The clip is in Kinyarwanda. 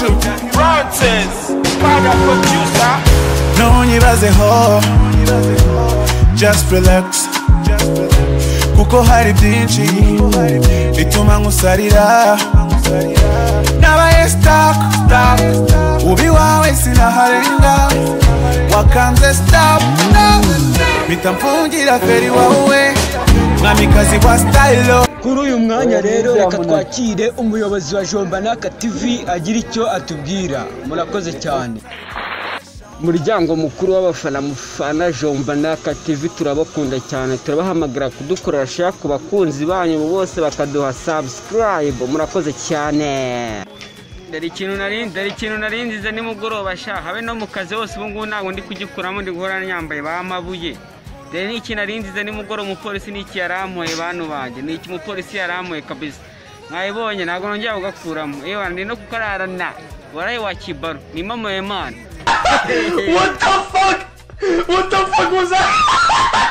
Francis, Father producer. Ntunyibazeho, just relax, kuko hari byinshi bituma nkusarira. Nabaye stuck, stuck, ubi wawe sinaharenga. Wakanze stop, mpita mfungira feri wawe, mwamikazi wa stylo. Kuri uyu mwanya rero reka twakire umuyobozi wa Jombanaka TV agira icyo atubwira. Murakoze cyane. Umuryango mukuru w'abafana mufana Jombanaka TV, turabakunda cyane, turabahamagara kudukorera share ku bakunzi banyu bose bakaduha subscribe. Murakoze cyane. Dore ikintu nari nzize nimugoroba sha, habe no mu kazi hose ubu ngubu ntabwo ndi kugikuramo, ndi guhora nyambaye bamabuye. Dore ni ikintu nari nzize nimugoroba, umupolisi ni iki yarampoye bantu banjye, ni iki umupolisi yarampoye kabisa. Mwayibonye, ntabwo nongera kugakuramo. Ewa ndi no kukararana, waraye wa kibaro, ni mama Imana. What the fuck? What the fuck was that?